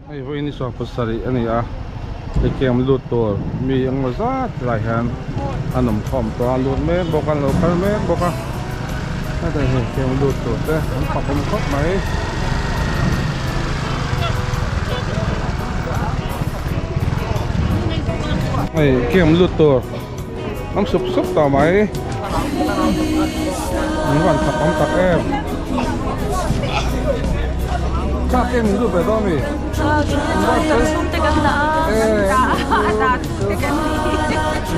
Hei vawiin ni 70 a ni a, hei camp lut tur mi engemaw zat lai hian an awm khawm tawh a, lut mek bawk a an lo kal mek bawk a, hetah hian camp lut tur te an fak awm khawp mai. Hei camp lut tur awm sup sup tawh mai, an van fak awm tak em. Kha camp in lut ve dawn a mi?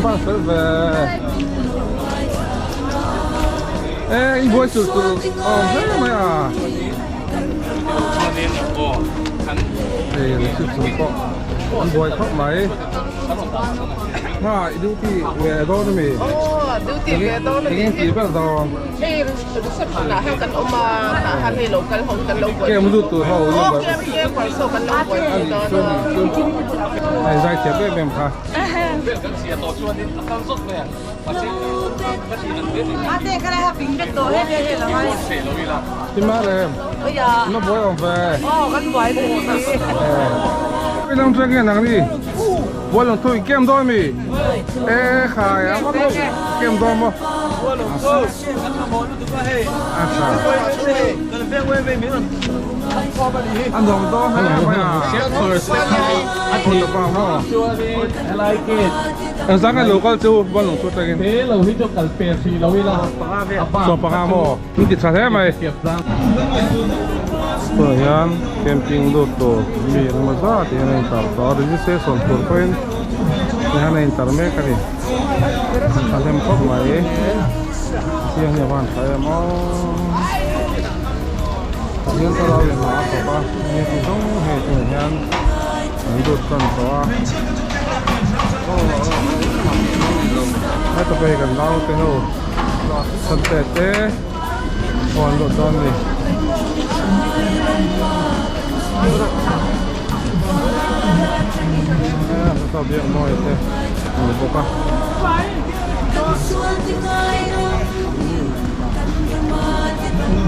Ban fel ve. E in buai tur tur awm hle mai a. Hei reception pawh an buai khawp mai. Nga i duty ve dawn a mi? Duty ve dawn a mi. Engin tih ber dawn? Hei reception ah hian kan awm a, tah hian hei local ho hi kan lo buaipui. Camp lut tur ho Aw camp camper saw kan lo buaipui dawn a. Hei zai thiam em em kha. Tima rem. Na buai awm ve. Ê lam chuan nge nang ni? Buai lawng thu in camp dawn mi? Ê khai a vak lo camp dawn maw? An dawng dawn hle mai a. Engzah nge lo kal chu buai lawng thu atangin? 15 maw? Min ti tha hle mai. Tunah hian camping lut tur mi engemaw zat hian a intar tawh a, registration tur pawhin tihian a intar mek a ni. A hnem khawp mai. Chiang hi a van tha em aw. Tihian thlalak in hna a thawk a, mi chi zawng hei tunah hian an lut tan tawh a. Heta pawh hi kan naute ho. Chante te aw an lut dawn a ni. Heta biak mawi te a ni bawk a.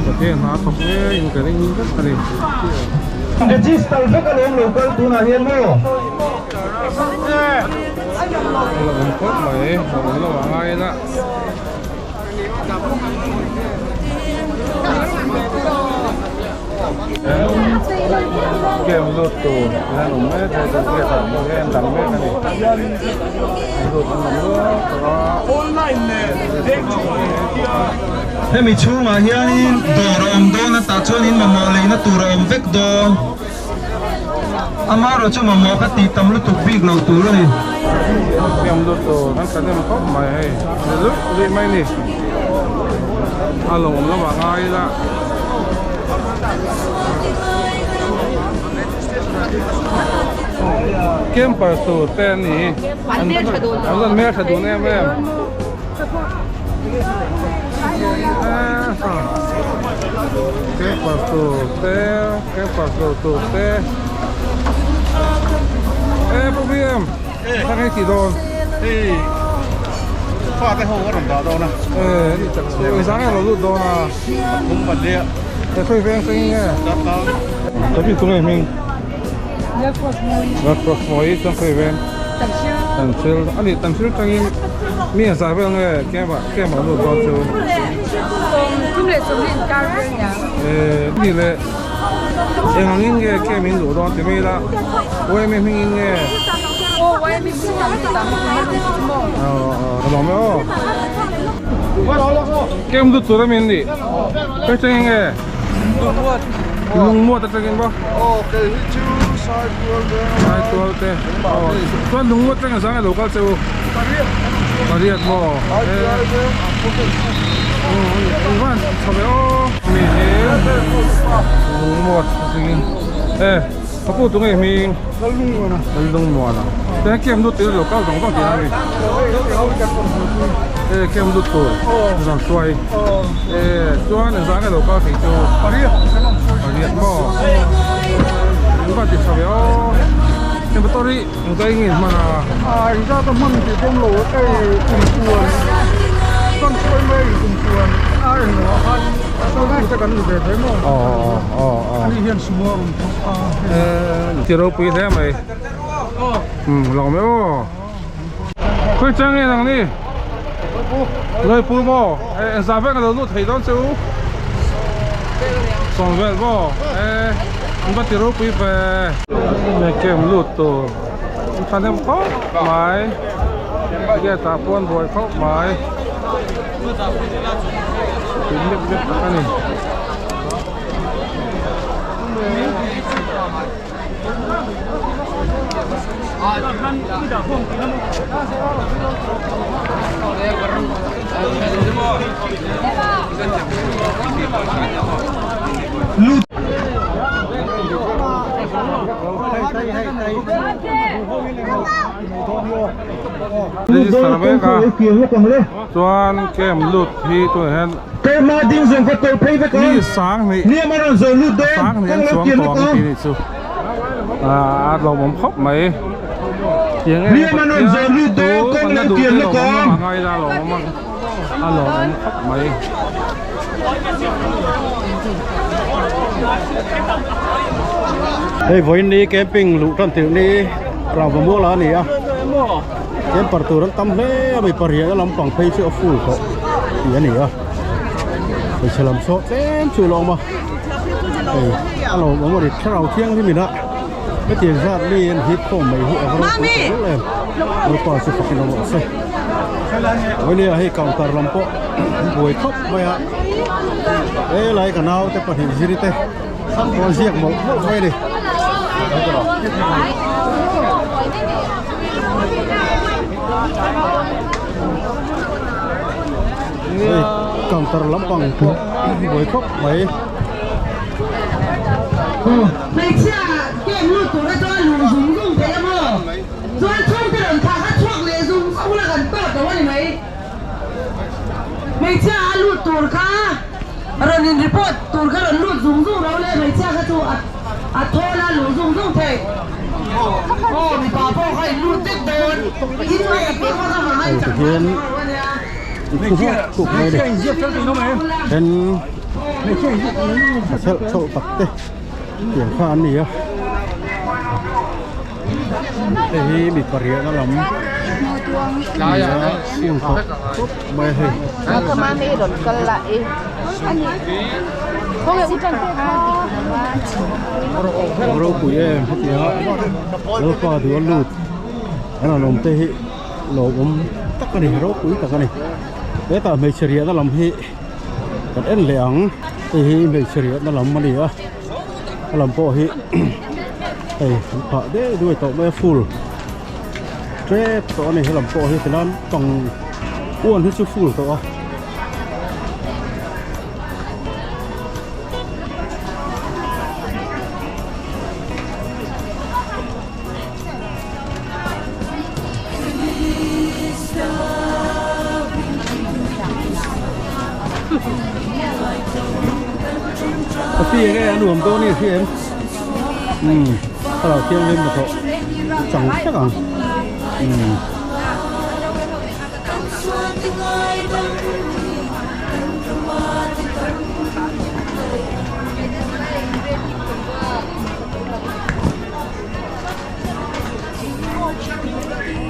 Pathian hna thawk ngeiin ka ring vek a ni. Register vek alawm lo kal tunah hian maw? La awm khawp mai, la awm lo a ngai ila. Camp lut tur hian awm mek a chuan gate ah pawh hian dang mek a ni lut an awm luau tawh a. Hemi chhungah hianin dawr a awm dawn a tah chuan in mamawh leina tur a awm vek dawn. Amaherawh chu mamawh kha tih tam lutuk bik lo tur a ni. Fiam lut tur an thahnem khawp mai hei ni luih luih mai ni a lo awm lamah ngai ila camper tur te an ni an rawn hmeltha dun em em. Camper tur te camper tur tur te e pu BM thang hei tih dawn hei fa te ho a rawn dah dawn a e ni tak chu engzah nge a lo lut dawn a kum pahnih e khawi veng tangin nge tapi tunge hming Lalpawt mawi chuan khawi veng Tanhril a ni Tanhril tangin mi a zah vel nge camp ah camp ah lut dawn chu eh ni le eng angin nge camp in luh dawn ti mai ila yma hming in nge aw a lawm e aw camp lut tur ami an nih khawi tangin nge. Lungmuat atangin maw? Aw kei hi chu Saitual te. Saitual te. Aw chuan Lungmuat atangin zang ilo kal che u. Pariat. Pariat maw? Saitual te. Eng van chho ve aw. Mi hi Lungmuat atangin e ka pu tunge hming? Lallungmuana. Lallungmuana. Chuan camp lut tur ilo kal zawng zawng tih a ni. E camp lut tur rawn hruai. E chuan engzah nge lo kal thei chu pariat maw in van ti tha ve aw hei motor hi engzah eng nge in hman a a engzah ka hman tih pawm lo hei kum chuan chuan hruai mai kum chuan a eng lo ah khan hruaitu te kan ni ve ve maw aw aw aw ani hian sumo a rawn thawk a e Ti ropui hle mai. Umm lawm e aw. Khawi chang nge nang ni? Lawipur maw? Eh engzah vek a lo lut thei dawn che u? Sawm vel maw? Eh an va ti ropui ve. Hei camp lut tur an thahnem khawp mai. Gate ah pawh an buai khawp mai. Tui lek lek tak a ni. Register vek a chuan camp lut hi tunah hian mi sanghnih sanghnih an chuang tawh ang tih nih chu a lawmawm khawp mai tiang em em Pathian thu kan la duh te lawmawm lamah ngai ila a lawmawm a lawmawm khawp mai. Hei vawiin ni camping luh tan tirh ni rangva mual a ni a camper tur an tam hle a mi pariat a lampang phei chu a full tawh tih a ni a hmeichhe lam saw tlem chu a lo awm a hei a lawmawm a ni thlarau thianghlim in a hetiang zat mi an hip khawm mai hi a va ropui ta reuh em lalpa chu fakin awm rawh se vawiin ah hei counter lam pawh an buai khawp mai a helai ka naute pahnih ziri te pawh an ziak mawlh mawlh mai a ni. Hei counter lampang pawh buai khawp mai. Hmeichhia game lut tur te chuan lung zung zung thei a maw? Chuan chhungte rawn thlah kha chhuak leh zung zung la kan tawt lo a ni mai. Hmeichhia a lut tur kha rawn in report tur kha rawn lut zung zung lo le hmeichhia kha chu a thawl a luh zung zung thei. Aw mipa pawh kha in lut vek dawn. In ngei vek vek a hmangaih chak hma chu a nia. Then a chelh chhoh tak te tiang kha an ni a hei hi mi pariat a lam ni a full tawh khawp mai a hei. Ropui em hetiang a Lalpa duh a lut an rawn awm te hi lawmawm tak a ni ropui tak a ni hetah hmeichhe riahna lam hi kan en leh ang hei hi hmeichhe riahna lam a ni a a lam pawh hi hei an phah deuh duai tawh mai a full tep tawh a ni helam pawh hi tilan pang uan hi chu full tawh a. A fi enge a nuam dawn i hria em umm thlarau thianghlim hnathawh chang vek ang umm.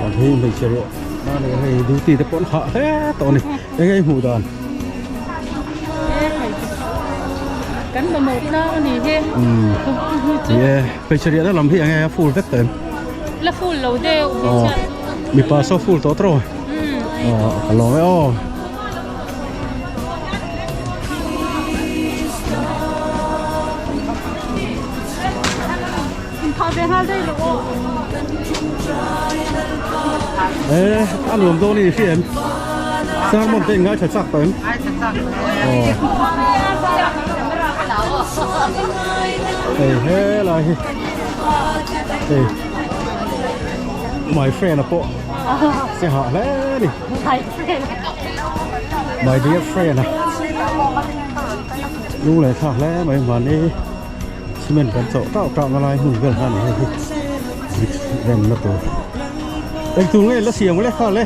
Kan hi hmeichhe reh na leh hei duty te pawh an hah hle tawh a ni eng nge i hmuh dan kan mamawh tlang a ni hi ni e hmeichhe riahna lam hi eng nge a full vek tawh em la full lo deuh hmeichhia chu mipa saw full tawh tawh aw ka lawm e aw. Ê, a nuam dawn i hria em? Sermon te in ngaithla chak tawh em? Aw. Hei helai hi. Hei. My friend a pawh che hah hle ni. My friend. My dear friend a. Lung leh thlak hle mai mahni. Cement kan chawh tauh tauh na lai hmun vel kha a ni hei hi brick rem na tur eng tur nge la siam le kha le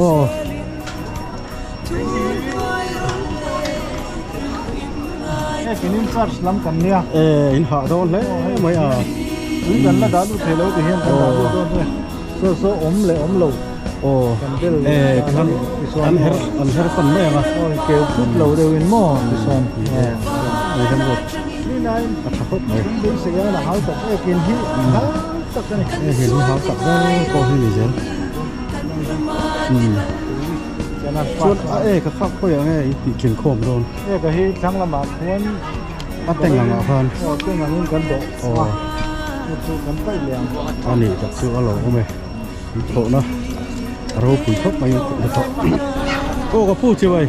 aw Ekin in charge lam kan nia. E in hah dawn hle mai a. Tui kan la dah lut thei lo ti hian kan dah lut dawn chu. Saw saw awm leh awm lo. Aw Kan bel e tikhan an her an her fan mai ang a. Aw keu phut lo deuh in maw tichuan. Hei hian road a tha khawp mai. Kan beisei a la hau tak ekin hi hau tak a ni. E hei hi hau tak ber pawh hi ni zel. Chuan a ek a khak khawi ang e i tih tling khawm dawn. Ek a hi thlang lamah khuan a teng angah khan. Aw teng angin kan dawh a. Chu chu kan paih leh ang. A nih tak chu a lo awm e. An thawhna a ropui khawp mai a tih thawh. Aw ka pu chibai.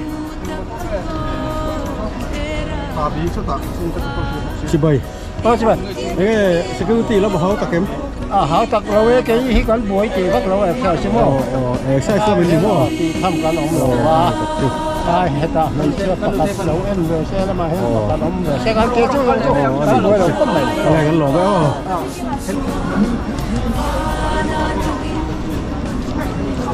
Chibai. Aw chibai. Enge security lam a hau tak em? A hau tak lo e kei hi kan buai tih vak lo exercise maw? Aw aw exercise lam in ni maw? Tih tham kan awm lo a. Ai hetah hmeichhia pakhat lo en ve se lamah hian pakhat awm ve se kan tih chu kan chu kan buai lo khawp mai. Awle kan lawm e aw.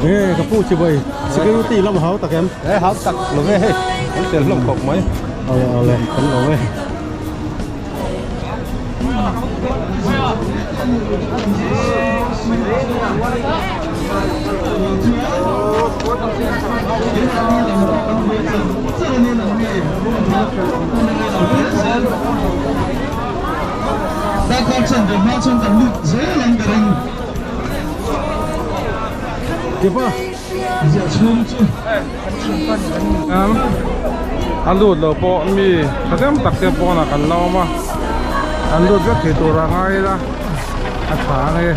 Enge ka pu chibai security lam a hau tak em? E hau tak lo e hei an tel hlawm khawp mai. Awle awle kan lawm e. A lut lo pawh mi thahnem tak te pawnah kan la awm a an lut vek thei tur a ngai ila a tha ang e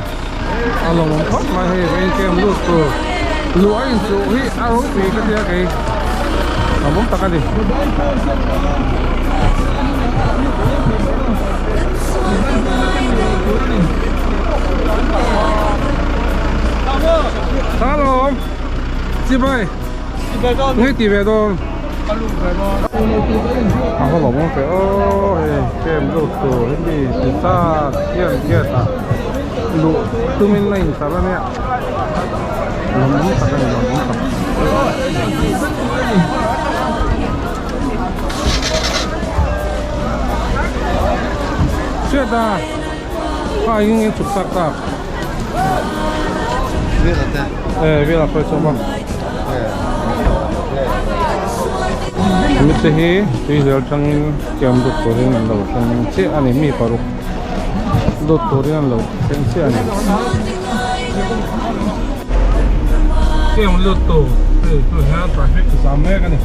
a lawmawm khawp mai hei eng kem lut tur luh a inchuh hi a ropui ka tia kei lawmawm tak a ni. Hello Chibai Ngai ti ve dawn A va lawm awm ve aw hei kem lut tur hi mi ti zat hian gate ah luh tumin a intar a nia lawm awm tak a ni lawm awm tak. Hriat a kha engin nge chhuk tak tak e vela khawi chawm a mite hi tui zel tangin kem lut turin an lo thleng chiah a ni mi paruk lut turin an lo thleng chiah a ni kem lut tur hei chu hian traffic zam mek a ni.